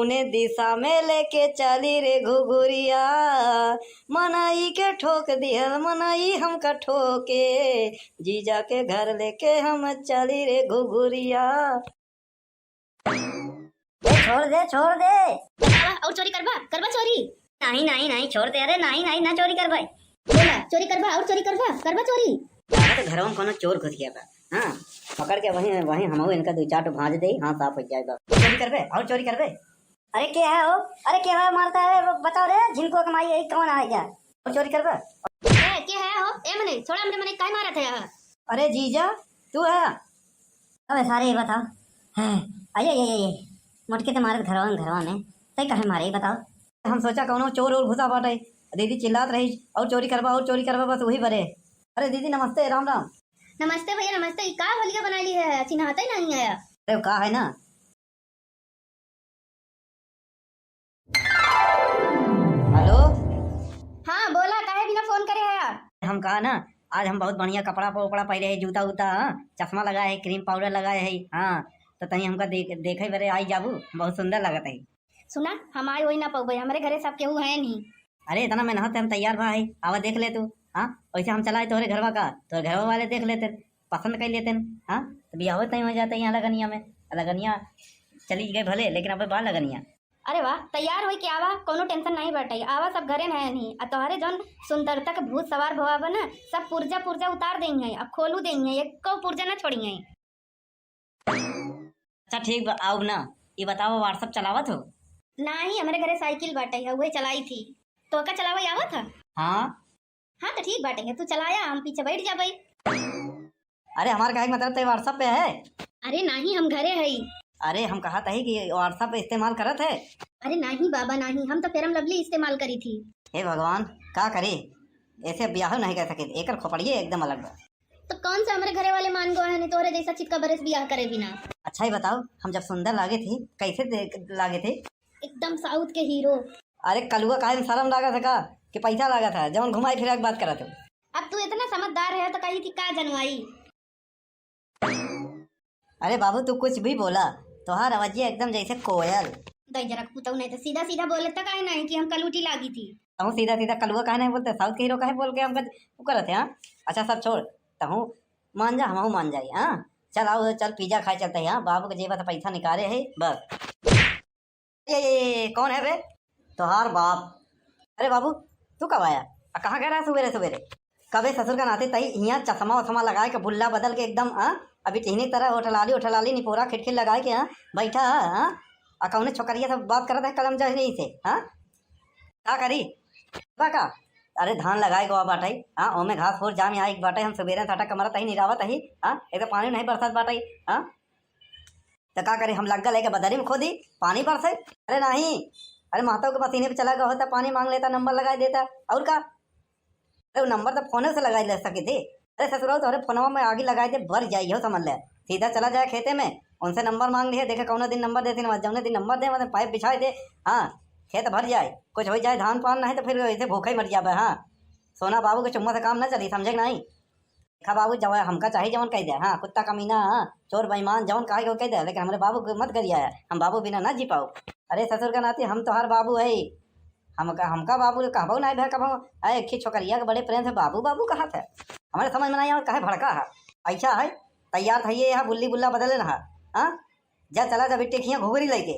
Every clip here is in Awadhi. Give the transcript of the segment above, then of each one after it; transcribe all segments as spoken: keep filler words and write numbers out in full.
उन्हें दिशा में लेके चली रे घुघुरिया, मनई के ठोक दिहल, मनई हमका ठोके, जीजा के घर लेके हम चली रे घुघुरिया। ए, छोड़ दे, छोड़ दे। बतावा, और चोरी करबा? करबा चोरी? नहीं, नहीं, नहीं, छोड़ दे। अरे, नहीं, नहीं, ना चोरी करबा। बोला, चोरी करबा, और चोरी करबा? करबा चोरी? लागत है घरवा में कोनो चोर घुस गया बा। हाँ, पकड़ के वहीं, वहीं हमहू इनका दो चार ठो भांज दे, हाँ, साफ हो जाए बा। चोरी करबे, और चोरी करबे? अरे, के है हो? अरे, के है मारता है? वो बताओ रे, झिनको कमाई यही कौन आ गया? और चोरी करबा? ए, के है हो? ए मने, छोड़ा हमरे मने, काहे मारत है यहाँ? अरे जीजा, तू है? अबे सारे, ये बताओ। हैं, अये, अये, अये, मोटके ते मारत घरवा में, घरवा में। तै काहे मारे, ये बताओ। हम सोचा कौनो चोर ओर घुसा बाटे। दीदी चिल्लात रही, "और चोरी करबा, और चोरी करबा", बस वही बरे। अरे दीदी नमस्ते, राम राम। नमस्ते भैया, नमस्ते। ई का होलिया बना ली है? चिन्हाते नहीं आया। अरे का है ना, हेलो। हाँ, बोला, काहे बिना फोन करे है? हम कहा ना, आज हम बहुत बढ़िया कपड़ा प-, उपड़ा पहरे है, जूता उता, हाँ, चश्मा लगाए है, क्रीम पाउडर लगाए है, हाँ, तो तनी हमका देख, देखे बरे आई जाबू, बहुत सुंदर लगत है। सुना, हम आए वही ना पउबे, हमरे घरे सब केहू है नहीं। अरे, इतना मेहनत से हम तैयार भा है, आवा देख ले तू, हाँ, वैसे हम चलाए तोहरे घरवा का, तोहरे घरवा वाले देख लेते। पसंद कर लेते हैं, हाँ, तो बियाहो तय हो जाता है यहाँ लगनिया में। लगनिया चली गए भले, लेकिन अब बा लगनिया। अरे वाह, तैयार होई के आवा, कोनो टेंशन नहीं बाटे, आवा सब घरे में है नहीं। आ तोहरे जौन सुंदरता के भूत सवार भवा बा ना, सब पुर्जा पुर्जा उतार देई है, अब खोलू देई है, एको पुर्जा ना छोड़ी है। अच्छा ठीक बा, आउब ना। ये बताओ, WhatsApp चलावत हो? नाही, हमरे घरे साइकिल बाटे है, उहे चलाई थी। तोहका चलावे आवत है? हाँ। हाँ, तो ठीक बाटे है, तू चलाया, हम पीछे बैठ जाबे। अरे, हमार कहे के मतलब तो WhatsApp पे है। अरे नाही, हम घरे हई। अरे, हम कहत हई कि WhatsApp पे इस्तेमाल करत है? अरे नाही बाबा, नाही, हम तो Fair and Lovely इस्तेमाल करी थी। हे भगवान, का करी, ऐसे ब्याह नहीं कर सके, एकर खोपड़िए एकदम अलग बा। तो कौन से हमरे घरे वाले मान गो है, नहीं तोहरे जैसा चितका बरेस बियाह करे बिना। अच्छा, ये बताओ, हम जब सुंदर लागे थे, कैसे दे-, लागे थे? एकदम South के हीरो। अरे कलुआ, काहे में शर्म लागत है का, कि पैसा लागत है, जौन घुमाई फिरा के बात करत हो। अब तू इतना समझदार है तो कही थी का जनवाई। अरे बाबू, तू कुछ भी बोला, तोहार आवाजिया एकदम जैसे कोयल। दई जरा पुतऊ नहीं तो सीधा सीधा बोले तो काहे नहीं कि हम कलूटी लागी थी। तहूँ सीधा सीधा कलुआ काहे नहीं बोलते, South के हीरो काहे बोल के हमका वो करत है, हाँ? अच्छा सब छोड़, तहूँ मान जा, हमहू मान जाई, हाँ? चल आओ, चल पिज्जा खाए चलते हैं, हाँ? बाबू के जेब से पैसा निकाले है, बस। ये, ये, ये, ये कौन है बे? तोहार बाप। अरे बाबू, तू कब आया? आ, कहाँ गए रहा सुबेरे सुबेरे? कबे ससुर का नाती तई हियाँ चश्मा उश्मा लगाए के बुल्ला बदल के एकदम, हाँ? अभी टिहनी तरह ओठलाली ओठलाली निपोरा खिटखिट लगाए के, हाँ? बैठा है, हाँ? आ कौने छोकरिया से बात करत है कलम जहरी से, हाँ? का करी? बा का? अरे धान लगाए गवा बाटे, हाँ? ओमे घास फूस जाम आए बाटे, हम सुबेरे साटा कमरत ही निरावत ही, हाँ? एक तो पानी नहीं बरसत बाटे, हाँ? तो का करे, हम लग्गा लेके बदरी में खोदी, पानी बरसे? अरे नहीं, अरे महतो के मशीने पे चला गया होता, पानी मांग लेता, नंबर लगा देता, और का? अरे वो नंबर तो फोने से लगा ले सके थे। अरे ससुराल तोहरे फोनवा में आगी लगा दे, बर जाई हो समझ ले। सीधा चला जाए खेते में, उनसे नंबर मांग लिए, देखे कौनो दिन नंबर देते ना, जौने दिन नंबर दे, मतलब पाइप बिछाए दे, हाँ, खेत भर जाए, कुछ हो जाए धान पान, नहीं तो फिर ऐसे भूखे ही मर जाबे, हाँ। सोना बाबू के चुम्मा से काम ना चली, समझे कि नहीं? देखा बाबू, जब हमका चाही जवन कह दे, हाँ, कुत्ता कमीना, हाँ, चोर बेईमान, जवन कहे के कह दे, लेकिन हमरे बाबू के मत गरिया है, हम बाबू बिना ना जी पाओ। अरे ससुर का नाती हम तोहार बाबू है, हमका, हमका बाबू कहबो ना भे कबो, अरे एक ही छोकरिया के बड़े प्रेम से बाबू बाबू कहा थे, हमारे समझ में नहीं आवे काहे भड़का है, ऐसा है, तैयार था ये यहाँ बुल्ली बुल्ला बदले ना, हाँ, जा चला जा बिट्टी खिया घुघरी लेके।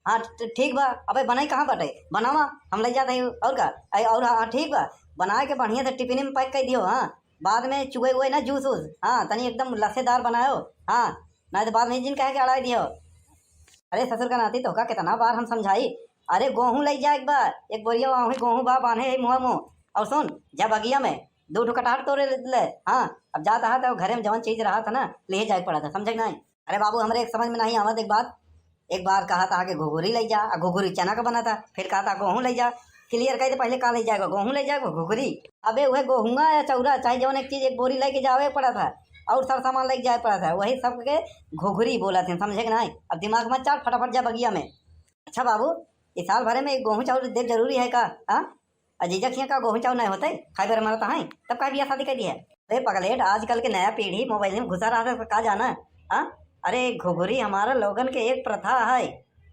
हाँ ठ-, ठीक बा। अबे बनाई कहाँ बाटे? बनावा, हम ले जात हई। और का? अरे और हाँ, ठीक बा, बनाए के बढ़िया से टिफिन में पैक कर दियो। हाँ, बाद में चुए हुए ना जूस वूस। हाँ, तनी एकदम लस्सेदार बनायो। हाँ, ना तो बाद में जिन कहे के अड़ाई दियो। अरे ससुर का नाती, तोहका कितना बार हम समझाई, अरे गोहूँ ले जाए एक बार, एक बोरिया वहाँ गोहूँ बा बांधे है मुँह मुँह। और सुन, जा बगिया में दो ठो कटहर तोड़े ले। हाँ, अब जात रहा तो घरे में जवन चीज रहा था ना, ले जाए पड़ा था, समझे कि नहीं? अरे बाबू, हमरे एक समझ में नहीं आवत एक बात। एक बार कहा था कि घुघुरी ले जा, आ घुघुरी चना का बना था, फिर कहा था गोहूँ ले जा। क्लियर कह दे पहले, का ले जाएगा, गोहूँ ले जाएगा, घुघुरी? अबे वह गोहुआ या चौरा, चाहे जवन एक चीज, एक बोरी लेके जावे पड़ा था, और सर सामान लेके जाए पड़ा था, वही सब के घुघुरी बोला थे, समझे कि नहीं? अब दिमाग मत चाट, फटाफट जा बगिया में। अच्छा बाबू, इस साल भरे में एक गोहूँ चाउर देव जरूरी है का? हाँ, अजीजा खिया का गोहूँ चाउर नहीं होते, खाए बर मरता है, तब का बियाह शादी कर दी है? अरे पगलेट, आजकल के नया पीढ़ी मोबाइल में घुसा रहा है, का जाना है? हाँ? अरे घुघुरी हमारा लोगन के एक प्रथा है।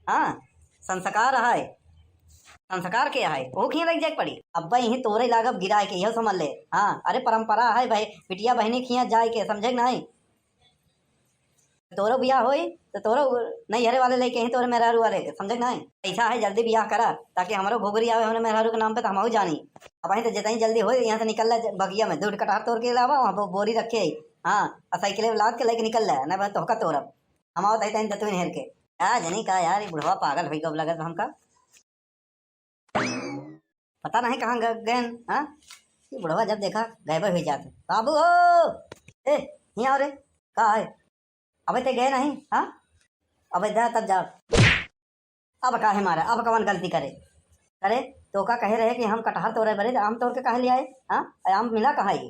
हाँ, संस्कार है, संस्कार के है, ओहू खिया लग जाए के पड़ी। अब्बे इहीं तोरे लागब गिराए के, इहो समझ ले। हाँ, अरे परंपरा है भाई, बिटिया बहिनी खिया जाए के, समझे के नाहीं? तोरो बियाह होई, तो तोरो नैहरे वाले लेके ही तोरे मेहरारू वाले के, समझे के नाहीं? ऐसा है, जल्दी बियाह करा, ताकि हमरो घुघरी आवे हमरे मेहरारू के नाम पे, तो हमहू जानी। अब तो जितनी जल्दी होई, यहाँ से निकल ले बगिया में, दो ठो कटहर तोड़ के लावा, वहाँ पे बोरी रखे है। हाँ, और साइकिल पे लाद के लेके निकल ले, ना बस तोहका तोरब। हम आवत है तनी दतुइन हेर के। का जनी का यार, ये बुढ़वा पागल होई गब लगत बा हमका। पता नहीं कहाँ ग-, गएन, हाँ? ये बुढ़वा जब देखा गायब हो जात। बाबू हो, ए, हियाँ आओ रे, का है? अबे ते गए नहीं, हाँ? अबे जा तब जा। अब काहे मारे, अब कवन गलती करे? अरे, तोका कहे रहे कि हम कटहर तोरे बरे, तो आम तोड़ के काहे ले आए? हाँ? अरे, आम मिला कहाँ ये?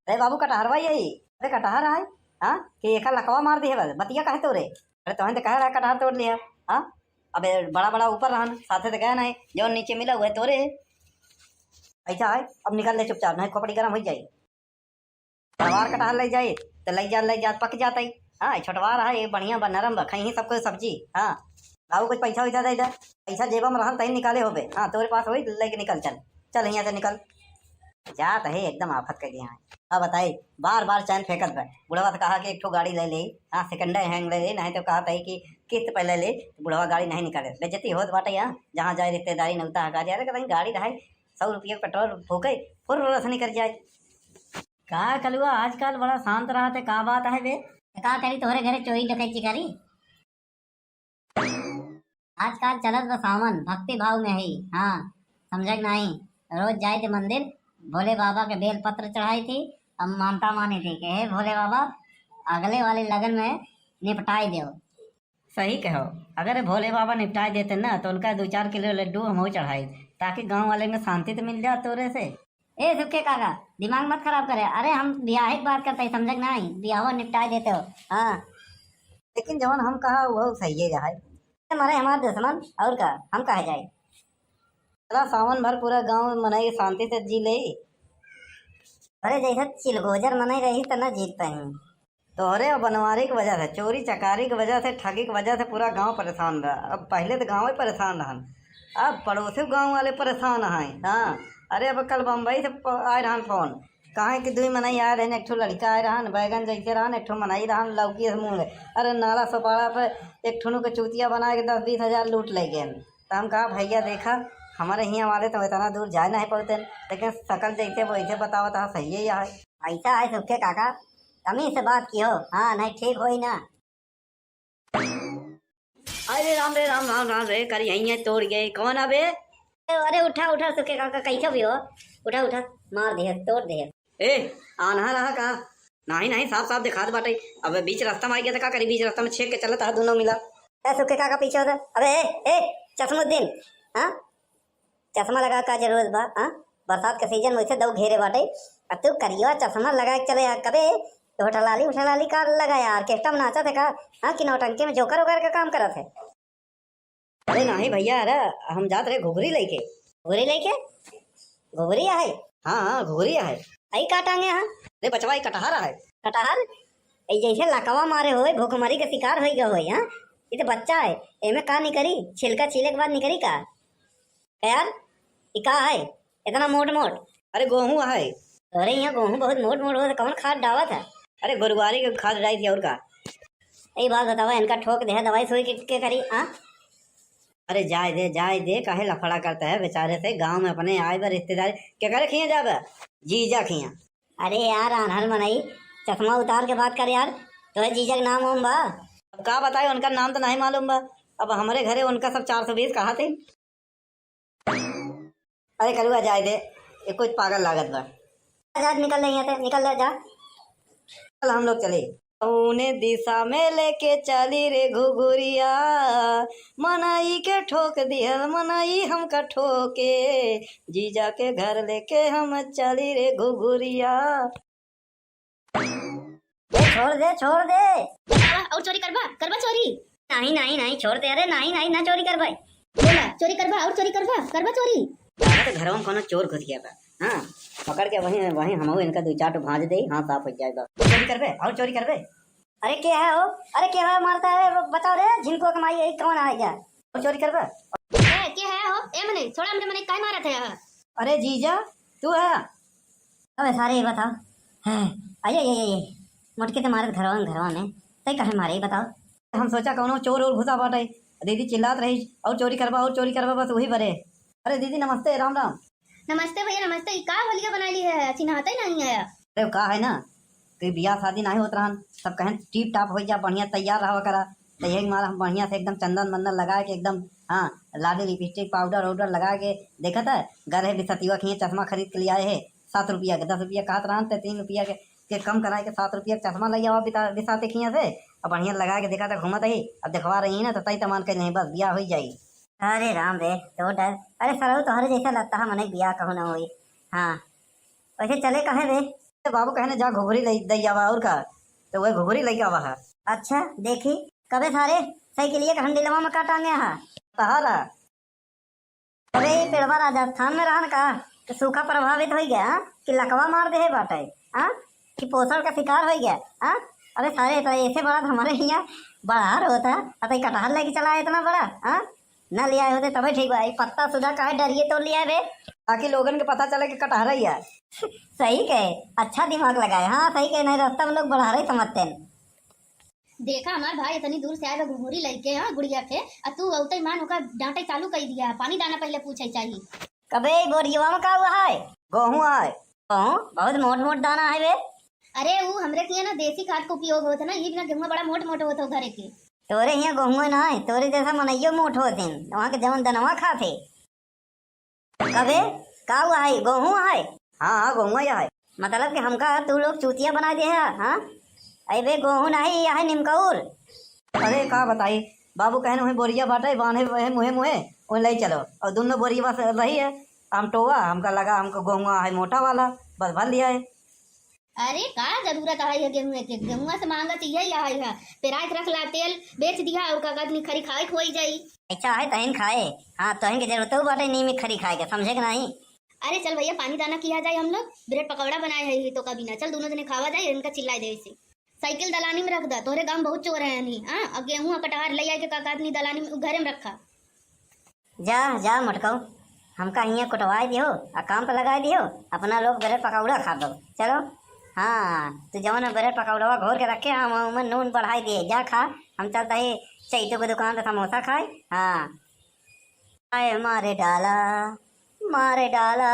अरे बाबू, कटहरवा यही। अरे कटहर आए, हाँ? कि एका लकवा मार दिहे बस, बतिया काहे तोरे? अरे तोहन तो कहे रहा कटहर तोड़ लिया, हाँ? अबे बड़ा बड़ा ऊपर रहन, साथे तो गए नहीं, जौन नीचे मिला उहे तोरे। ऐसा है, अब निकल ले चुपचाप, नहीं खोपड़ी गरम हो जाई। तलवार कटहर ले जाए, तो ले जा, ले जा, पक जाता ही। हाँ, ये छोटवार है, ये बढ़िया बा, नरम बा, खइहीं सबको सब्जी। हाँ, लाऊ कुछ पैसा वैसा दे दे, पैसा जेबा में रहल तहीं निकाले होबे। हाँ, तोरे पास होई, लेके निकल, चल, चल हियाँ से निकल। जात है एकदम आफत कर दिया है। अब बताई, बार बार चैन फेंकत बा। बुढ़वा से कहा कि एक ठो गाड़ी ले ले, हाँ, second hand ले ले, नहीं तो कहा तही कि किस्त पे ले ले, तो बुढ़वा गाड़ी नहीं निकाले। बेइज्जती होत बाटे यहाँ, जहाँ जाए रिश्तेदारी नौता हका जाए, अरे कहीं गाड़ी रहे, सौ रुपये पेट्रोल फूके, फुर्र से निकल जाए। का कलुआ आजकल बड़ा शांत रहत है, का बात है बे? त का करी, तोहरे घरे चोरी डकैती करी? आजकल चलत बा सावन, भक्ति भाव में ही। हाँ, समझे के नाही, रोज जाए थे मंदिर, भोले बाबा के बेल पत्र चढ़ाई थी, अब मानता मानी थी कि हे भोले बाबा, अगले वाले लगन में निपटाई देव। सही कहो, अगर भोले बाबा निपटाए देते ना, तो उनका दो चार किलो लड्डू हमहू चढ़ाई, ताकि गाँव वाले में शांति तो मिल जात तोरे से। ए सुखे काका, दिमाग मत खराब करे। अरे हम बियाहे के बात करते ही, समझे के नाही, बियाहो निपटाए देते हो। हाँ, लेकिन जवन हम कहा वो सही है। अरे मरे हमार दुश्मन, और का, हम कहा जाए। चला सावन भर पूरा गाँव मनई शांति से जी ले। अरे जैसे चिलगोजर मनई रही त न जीत पाई। तोहरे और बनवारी के वजह से, चोरी चकारी के वजह से, ठगी के वजह से पूरा गाँव परेशान रहा। अब पहले तो गाँवे परेशान रहन, अब पड़ोसी गाँव वाले परेशान हैं। हाँ, अरे अब कल बम्बई से प-, आए रहन फोन, कहे कि दुई मनई आए रहन, एक ठो लड़का आए रहन, बैगन जैसे रहन, एक ठो मनई रहन, लौकी से मुँह ले। अरे नाला सोपाड़ा पे एक ठुनू के चूतिया बना के दस बीस हजार लूट ले गए। तो हम कहा, भैया देखा, हमारे हियाँ वाले तो इतना दूर जाए नहीं पाते, लेकिन शकल जैसे वैसे बतावत है, सही है। ऐसा है सुखे काका, तमीज से बात किहो, हाँ, नहीं ठीक होई ना। अरे राम रे राम, राम राम रे, कर यहीं है, तोड़ गए, कौन अबे? अरे उठा, उठा सुखे काका, कैसे भी हो, उठा, उठा, मार दे, तोड़ दे। ए, आन्हा रहा का? नहीं, नहीं, साफ साफ दिखात बाटे। अबे बीच रास्ता में आ गया था, का करी, बीच रास्ता में छेक के चलत है दोनों मिला। ए सुखे काका पीछे होता। अबे ए, ए, चश्मुद्दीन, हाँ? चश्मा लगा का जरूरत बा, हाँ? बरसात के सीजन में वैसे दऊ घेरे बाटे, आ तू करिया चश्मा लगा के चले यार। कबे होठलाली उठलाली का लगा यार, ऑर्केस्ट्रा में नाचत है का? हाँ, कि नौटंकी में जोकर वोकर का काम करत है? अरे नहीं भैया, अरे हम जात रहे घुघरी लेके। घुघरी लेके? घुघरी आहे? हाँ, हाँ, घुघरी आहे। आई का टांगे हाँ? अरे बचवा, ई कटहर आहे। कटहर? ई जैसे लकवा मारे होए, भुखमरी के शिकार होई गए होए, हाँ? ई तो बच्चा है, एमे का निकरी? छिलका छीले के बाद निकरी का? यार, ई का है? इतना मोट मोट। अरे गोहूँ है। अरे यहाँ गोहूँ बहुत मोट मोट हो, तो कौन खाद डालत है? अरे गोरुआरी के खाद डाली थी और का। ए बात बतावा, इनका ठोक दे दवाई सुई के, के करी, हाँ? अरे जाए दे, जाए दे, काहे लफड़ा करता है बेचारे से? गाँव में अपने आए बा रिश्तेदारी, के करे खिया जाबे? जीजा खिया। अरे यार आन्हर मनई, चश्मा उतार के बात कर यार, तोहे जीजा के नाम ओम बा? अब का बताई, उनका नाम तो नहीं मालूम बा। अब हमरे घरे उनका सब चार सौ बीस कहा थे। अरे कलुआ जाए दे, ये कुछ पागल लागत बा। जा, निकल ले यहाँ से, निकल ले, जा। चल हम लोग चले। कौने दिशा में लेके चली रे घुघुरिया, मनई के ठोक दिहल, मनई हमका ठोके, जीजा के घर लेके हम चली रे घुघुरिया। ए, छोड़ दे, छोड़ दे। बतावा, और चोरी करबा? करबा चोरी? नहीं, नहीं, नहीं, छोड़ दे। अरे, नहीं, नहीं, ना चोरी करबा। बोला, चोरी करबा, और चोरी करबा? करबा चोरी? लागत घरवा में कोनो चोर घुस गया बा। हाँ, पकड़ के वहीं, वहीं हमहू इनका दो चार ठो भांज दे, हाँ, साफ हो जाएगा। चोरी करबे, और चोरी करबे? अरे, के है हो? अरे, के है मारता है? वो बताओ रे, झिनको कमाई है, कौन आ गया? और चोरी करबा? ए, के है हो? ए मने, छोड़ा हमरे मने, काहे मारत है यहाँ? अरे जीजा, तू है? अबे सारे ये बताओ। हैं, अये, अये, अये, मोटके ते मारत घरवा में, घरवा में, तै काहे मारे, ये बताओ? हम सोचा कौनो चोर और घुसा बाटे, दीदी चिल्लात रही, "और चोरी करबा, और चोरी करबा", बस वही बरे। अरे दीदी नमस्ते, राम राम। नमस्ते भैया, नमस्ते। ई का होलिया बनाई ली है? चिन्हाते नहीं है। अरे का है ना, कोई बियाह शादी नहीं होत रहन, सब कहें टिप टाप हो जा, बढ़िया तैयार रहा करा। तो यही मारा हम बढ़िया से एकदम चंदन वंदन लगा के एकदम, हाँ, लाली लिपस्टिक पाउडर वाउडर लगा के देखत है, घर है बिसतिवा के चश्मा खरीद के ले आए है सात रुपया के, दस रुपया कहत रहन ते तीन रुपया के, के कम कराए के सात रुपया के चश्मा ले आवा बिता-, बिसाते खिया से, अब बढ़िया लगा के देखा था घूमत ही, अब देखवा रही है ना तो तई तमान कहीं नहीं, बस बियाह हो जाई। अरे राम रे, तो डर, अरे सरऊ तोहरे जैसा लगता है मने बियाह कहूँ ना होई। हाँ, वैसे चले कहे बे? ए बाबू कहने जा घुघुरी ले दे आवा और का, तो वह घुघुरी लेके आवा है। अच्छा देखी, कबे सारे साइकिलिया के हंडिलवा में का टांगे है? सहारा। अरे ई पेड़वा राजस्थान में रहन का, तो सूखा प्रभावित हो गया, हाँ? कि लकवा मार दे बाटे, हाँ? कि पोषण का शिकार हो गया, हाँ? अरे सारे तो ऐसे बड़ा तो हमारे यहाँ बड़ा होता, अतई कटहल लेके चला है इतना बड़ा, हाँ? ना ले आए होते तबे ठीक बा। ई पत्ता सुधा काहे डरिए तो ले आए बे? ताकि लोगन के पता चले कि कटहरा ही है। सही कहे, अच्छा दिमाग लगाए। हाँ सही कहे, नहीं रास्ता में लोग बढ़ा रहे समझते हैं। देखा हमार भाई इतनी दूर से आए बा घुघुरी लेके, हाँ, गुड़िया के, आ तू औते मान ओका डांटे चालू कर दिया। पानी दाना पहले पूछे चाहिए। कबे ई बोरियवा में का हुआ है? गेहूं है। गेहूं? बहुत मोट मोट दाना है बे। अरे ऊ हमरे किया ना देसी खाद के उपयोग होत है ना, ये बिना गेहूं बड़ा मोट मोट होत हो घरे के। तोरे हियां गेहूं ना है, तोरे जैसा मनइयो मोट होत हैं, वहाँ के जवन दनवा खात है। कबे का हुआ है, गेहूं है? हाँ हाँ, गेहूं ही है। मतलब कि हमका तू लोग चूतिया बना दे है, हाँ? अबे गेहूं नहीं, यह है निमकौर। अरे का बताई, बाबू कहने वही बोरिया बाटे बांधे वही मुहे मुहे, वही ले चलो। और दोनों बोरिया से रही है, हम टोवा, हमका लगा हमको गेहुआ है मोटा वाला, बस भर लिया है। अरे का जरूरत है ये गेहुआ के? गेहुआ से महंगा चीज है, यह है, पेराए के रख ला, तेल बेच दिया और का कहत नहीं खरी खाए खोई जाई। अच्छा है तहिन खाए। हाँ, तहिन के जरूरत हो बाटे नीम खरी खाए के, समझे के नहीं? अरे चल भैया, पानी दाना किया जाए हम लोग, ब्रेड पकौड़ा बनाए है ही तो कभी ना, चल दोनों जने खावा जाए, इनका चिल्लाए दे इसे। साइकिल दलानी में रख दा, तोहरे गांव बहुत चोर है नहीं, हाँ? अब गेहूं कटहार ले आए के का कहत नहीं दलानी में, घरे में रखा। जा, जा मोटकऊ, हमका हियाँ कुटवाए दिहो, आ काम पे लगाए दिहो, अपना लोग ब्रेड पकौड़ा खा दो। चलो, हाँ, तू जवन ब्रेड पकौड़वा घोर के रखे, हम ओमे नून बढ़ाई दिए, जा खा, हम चलता ही चैतू के दुकान पे समोसा खाए। हाँ। आए मारे डाला, मारे डाला,